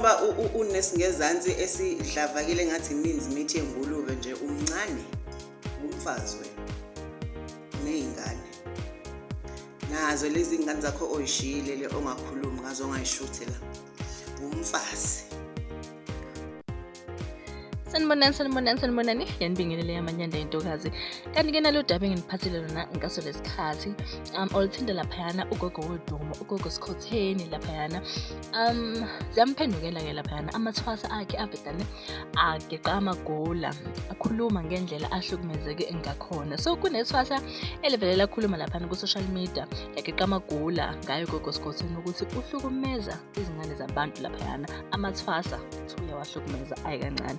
Njengoba unesingezansi esidlavakile ngathi iminzi mithi yengulube nje umncane umfazi wena ney'ngane nazo lezi ngane zakho oyishiyile le ongakhulumi ngazo ongayishuthi la umfazi. Sanibonani, sanibonani, sanibonani. Yanibingelele yamanyanda intokazi. Kanti-ke nalo daba enginiphathele lona ngaso lesikhathi oluthinta laphayana ugogo wodumo, ugogo Skhotheni laphayana. Ziyamphendukela-ke laphayana amathwasa akhe avedane ageqa amagula akhuluma ngendlela ahlukumezeke ngakhona. So kunethwasa elivele lakhuluma laphana ku-social media lageqa amagula ngayo ugogo Skhotheni ukuthi uhlukumeza izingane zabantu laphayana amathwasa kuthiwa uyawahlukumeza ayi kancane.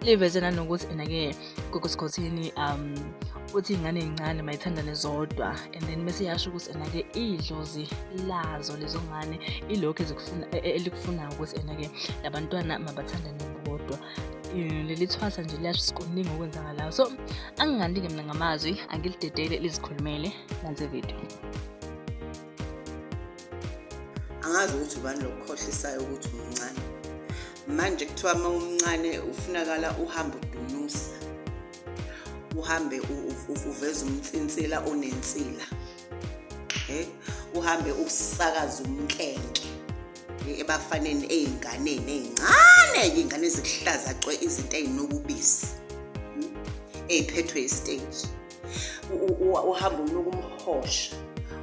Liveze nanokuthi ena-ke gogo Skhotheni uthi iy'ngane ey'ncane mayithandane zodwa and then bese yasho ukuthi ena-ke idlozi lazo lezo ngane ilokhu ezikufuna elikufunayo ukuthi ena-ke labantwana mabathandane bodwa. Leli thwasa nje liyasho kuningi okwenzakalayo, so angingandi-ke mina ngamazwi, angilidedele lizikhulumele. Nansi ividiyo. Angazi ukuthi ubani lokukhohlisayo ukuthi umncane. Manje kuthiwa uma umncane ufunakala uhambe udunusa, uhambe uveze umnsinsila onensila, uhambe usakaza umnkenke ebafaneni, ey'nganeni ey'ncane, iy'ngane ezikuhlaza cwe, izinto ey'nuka ubisi, ey'phethwe isiteji. Uhambe unuka umhosha,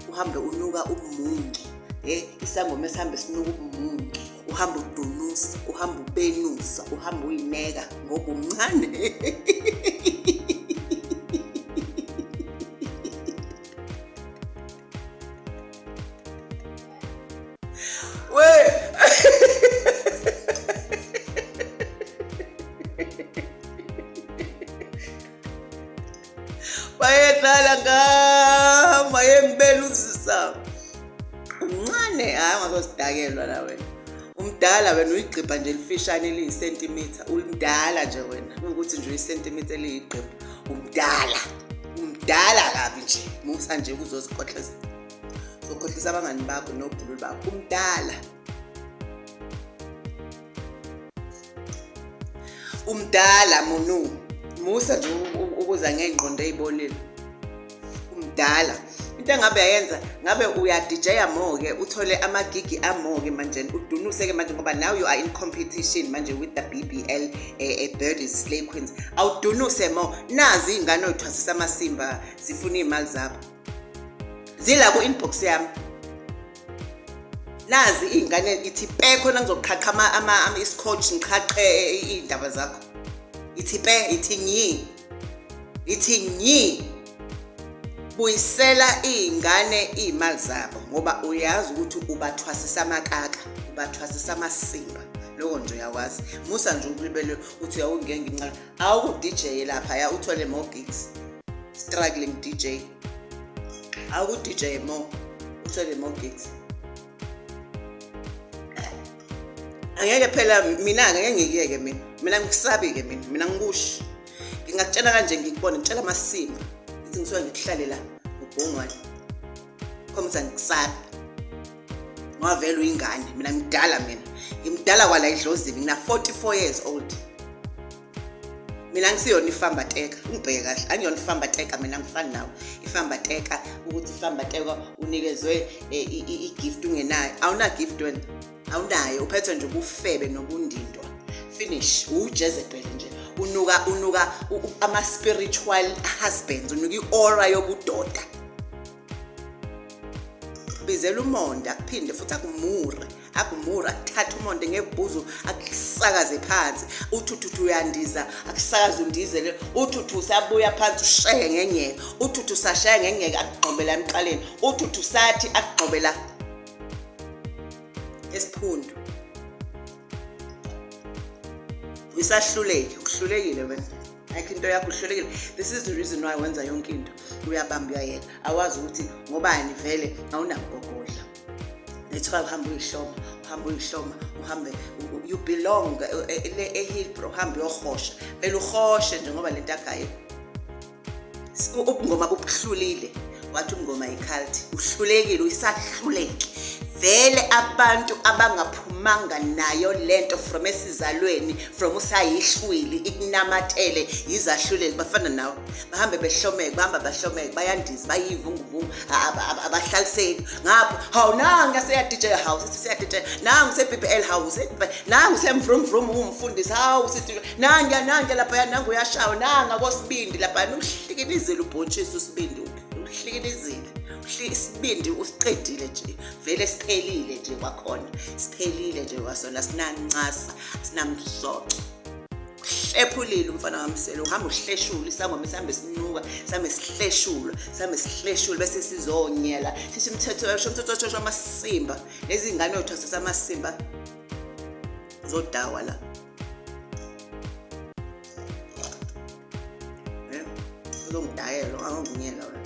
uhambe unuka umuncu, isangoma esihambe sinuka umuncu, uhambe udunusa, uhambe ubenusa, uhambe uyineka ngoba umncane. We bayedlala ngam, bayengibeluzisa. Umncane, hhayi ungazozidakelwa la wena. Umdala wena, uyigqibha nje elifishane eliyisentimitha. Umdala nje wena, ukuthi nje uyisentimitha eliyigqibha. Umdala, umdala kabi nje. Musa nje ukuzozikhohlisa. Uzokhohlisa abangani bakho nobhululu bakho. Umdala. Umdala munu. Musa nje ukuza ngey'ngqondo ey'bolile. Umdala. Into engabe yayenza ngabe uya-DJ-a more-ke, uthole amagigi amore-ke manje, udunuse-ke manje ngoba now you are in competition manje with the BBL Birdies Slay Queens. Awudunuse more. Nazi iy'ngane oy'thwasisa amasimba zifuna iy'mali zabo. Zila ku-inbox yami. Nazi iy'ngane ithi pe khona ngizoqhaqha isikhotshi ngiqhaqhe iy'ndaba zakho. Ithi pe, ithi nyi. Ithi nyi. Buyisela iy'ngane iy'mali zabo ngoba uyazi ukuthi ubathwasisa amakaka, ubathwasisa amasimba. Lokho nje uyakwazi. Musa nje ukulibele uthi uyawungena ngincane. Awuku-DJ lapha ya uthole more gigs. Struggling DJ. Awuku-DJ more, uthole more gigs. Angeke phela mina ngeke ngikuyeke mina. Mina ngikusabi-ke mina, mina ngikushi. Ngingakutshela kanje ngikubone, ngitshela amasimba. Ngithi ngisuke ngikuhlale la ngobhongwane. Khomba ukuthi angikusabi. Ngoba vele uyingane, mina ngimdala mina. Ngimdala kwala edlozini, ngina 44 years old. Mina ngisiyona ifambateka, ungibheke kahle, angiyona ifambateka mina, ngifani nawe. Ifambateka ukuthi ifambateka unikezwe i-gift ungenayo. Awuna gift wena. Awunayo, uphethwe nje ubufebe nobundindwa. Finish. UJezebel nje. Unuka unuka ama spiritual husbands, unuka i-aura yobudoda. Bizela umonde akuphinde futhi akumure, akumure, akuthathe umonde ngebhuzu akusakaze phansi. Uthuthu uyandiza, akusakaze undizele. Uthuthu usabuya phansi usheye ngenyeke. Uthuthu usashaya ngenyeke akugqobela emqaleni. Uthuthu usathi akugqobela esiphundu. Usahluleki, uhlulekile wena. Ayikho into yakho, uhlulekile. This is the reason why wenza yonke into. Uyabamba uyayeka. Awazi ukuthi ngobani vele awunamgogodla. That's why uhambe uyihloma, uhambe uyihloma, uhambe you belong le eHillbrow, uhambe uyohosha. Vele uhoshe nje ngoba lento yakho ayikho. Ubungoma bukuhlulile. Wathi ubungoma i-cult. Uhlulekile, uyisahluleki. Vele abantu abangaphumanga nayo lento from esizalweni, from usayihlwili ikunamathele, yizahluleli bafana nawe, bahambe behlomeke, bahamba bahlomeke, bayandiza, bayivunguvungu, abahlaliseki ngapho. Hawu, nangu seya-DJ house, sithi seya-DJ, nangu se-BBL house, nangu semvrumvrum uwumfundisi, hawu sithi nangu nangu laphaya, nangu uyashawa, nangu akosibindi laphaya, uhlikinizile ubhontshisi usibindi, uhlikinizile isibindi, usiqedile nje vele, siphelile nje kwakhona, siphelile nje kwasona, sinancasa, sinamsoco. Hlephulile umfana wamsele, uhamba uhleshula isangoma, sihambe sinuka, sihambe sihleshulwa, sihambe sihleshulwa, bese sizonyela sithi umthetho washo, umthetho washo amasimba, lezi ngane yothwasisa amasimba zodawa la. Uzongidayela, angikunyela wena.